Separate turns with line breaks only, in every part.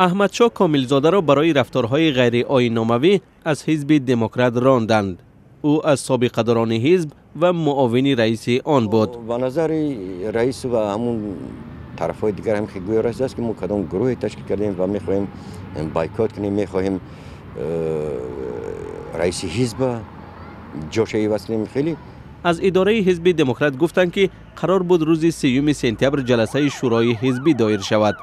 Аҳмадшоҳ Комилзодаро барои рафторҳои ғайриоинномавӣ аз Ҳизби Демократ ронданд. Ӯ аз собиқадорони ҳизб ва муовини раиси он буд.
Ба назари раис ва ҳамун тарафҳои дигар ҳам ки гӯё раст аст, ки мо кадом гурӯҳе ташкил кардем ва мехоҳем бойкот кунем, мехоҳем раиси ҳизба ҷоша иваз кунем. Хеле
аз идораи Ҳизби Демократ гуфтанд, ки қарор буд рӯзи 3 сентябр ҷаласаи шӯрои ҳизбӣ доир шавад.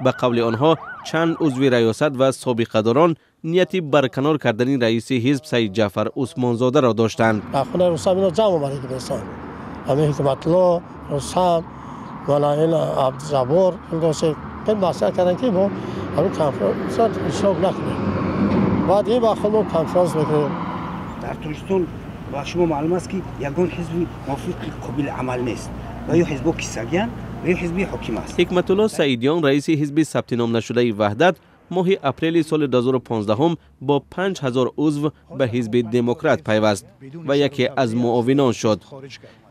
Ба қавли онҳо, чанд узви раёсат ва собиқадорон нияти барканор кардани раиси ҳизб Саидҷаъфар Усмонзодаро доштанд.
Хонаи Рустам ино ҷамъ омада буданд. Ҳамин Ҳикматулло, Рустам, мана ин Абдуҷаббор маслиҳат карданд, ки мо ҳамин конфронс иштирок накунем. Баъд ин вақт мо конфронс мекунем.
Дар Тоҷикистон ба шумо маълум аст, ки ягон ҳизби мувофиқи қобили амал нест ва ё ҳизбо кисагиянд ва ё ҳизби ҳоким аст.
Ҳикматулло Саидиён, раиси ҳизби сабтином нашудаи Ваҳдат, моҳи апрели соли 2015 бо 5000 узв ба Ҳизби Демократ пайваст ва яке аз муовинон шуд.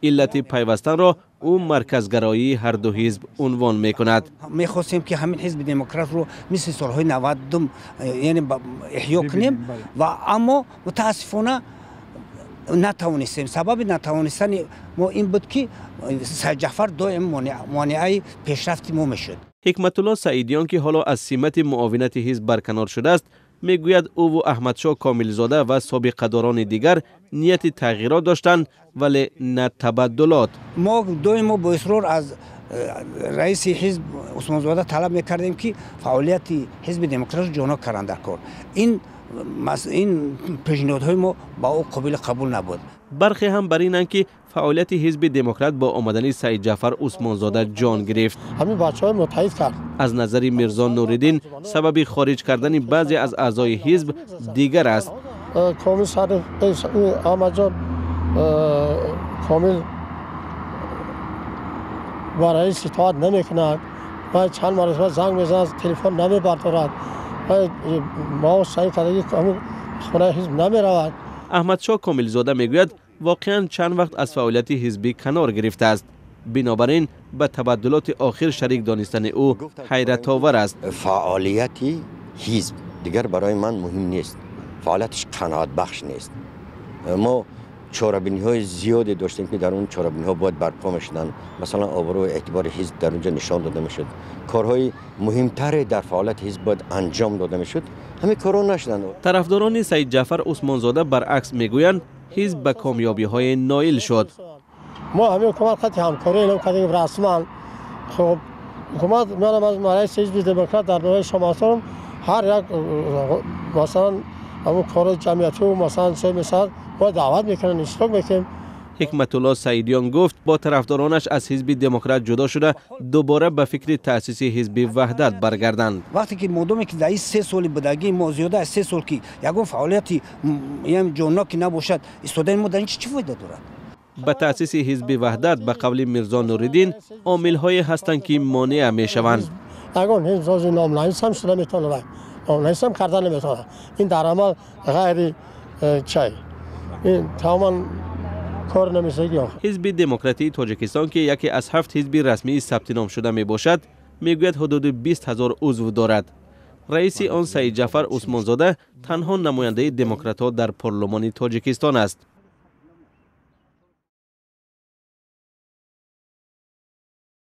Иллати пайвастанро ӯ марказгароии ҳарду ҳизб унвон мекунад.
Мехостем, ки ҳамин Ҳизби Демократро мисли солҳои 90-ум, яъне эҳё кунем ва аммо мутаассифона натавонистем. Сабаби натавонистани мо ин буд, ки Сайдҷафар доим монеаи пешрафти мо мешуд.
Ҳикматулло Саидиён, ки ҳоло аз симати муовинати ҳизб барканор шудааст, мегӯяд, ӯву Аҳмадшоҳ Комилзода ва собиқадорони дигар нияти тағйирот доштанд, вале на табаддулот.
Мо доимо бо исрор аз раиси ҳизб Усмонзода талаб мекардем, ки фаъолияти Ҳизби Демократро ҷонок карданд дар кор. Ин пешниҳодҳои мо ба ӯ қобили қабул набуд.
Бархе ҳам бар инанд, ки фаъолияти Ҳизби Демократ бо омадани Саидҷаъфар Усмонзода ҷон гирифт.
Ҳамин бачаҳои муттаҳид кард.
Аз назари Мирзо Нуриддин, сабаби хориҷ кардани баъзе аз аъзои ҳизб дигар аст.
Комил сари Аҳмадҷон Комил ба раис итоат намекунад ва чанд маротиба занг мезанад, телефон намебардорад, маош таъин кардаги хонаи ҳизб намеравад.
Аҳмадшоҳ Комилзода мегӯяд, воқеан чанд вақт аз фаъолияти ҳизбӣ канор гирифтааст, бинобар ин ба табаддулоти охир шарик донистани ӯ ҳайратовар аст.
Фаъолияти ҳизб дигар барои ман муҳим нест, фаъолияташ қаноатбахш нест. Мо чорабиниҳои зиёде доштем, ки дар он чорабиниҳо бояд барпо мешуданд. Масалан, обрӯи эътибори ҳизб дар он ҷо нишон дода мешуд, корҳои муҳимтаре дар фаъолияти ҳизб бояд анҷом дода мешуд. Ҳамин корҳо нашуданд.
Тарафдорони Саидҷаъфар Усмонзода баръакс мегӯянд, ҳизб ба комёбиҳое ноил шуд.
Мо ҳамин ҳукумат қати ҳамкорӣ эълом кардем расман. Хуб, ҳукумат, манам аз раиси Ҳизби Демократ дар ноҳияи Шомансурам, ҳар як, масалан, ҳамун кори ҷамъиятию, масалан, чӣ мешавад, мо даъват мекунем, иштирок мекунем.
Ҳикматулло Саидиён гуфт, бо тарафдоронаш аз Ҳизби Демократ ҷудо шуда, дубора ба фикри таъсиси Ҳизби Ваҳдат баргарданд.
Вақте ки модоме ки дар ин 3 соли будагии мо, зиёда аз 3 сол, ки ягон фаъолияти ҷонноки набошад, истодани мо дар ин чӣ фоида дорад?
Ба таъсиси Ҳизби Ваҳдат, ба қавли Мирзо Нуриддин, омилҳое ҳастанд, ки монеа мешаванд.
Ягон ҳизб номнависам шуда метавонад, номнависам карда наметавонад. Ин дар амал ғайри чай, ин тамоман кор намешавад.
Ҳизби Демократии Тоҷикистон, ки яке аз ҳафт ҳизби расмии сабтином шуда мебошад, мегӯяд, ҳудуди 20 000 узв дорад. Раиси он Саидҷаъфар Усмонзода танҳо намояндаи демократҳо дар парлумони Тоҷикистон аст.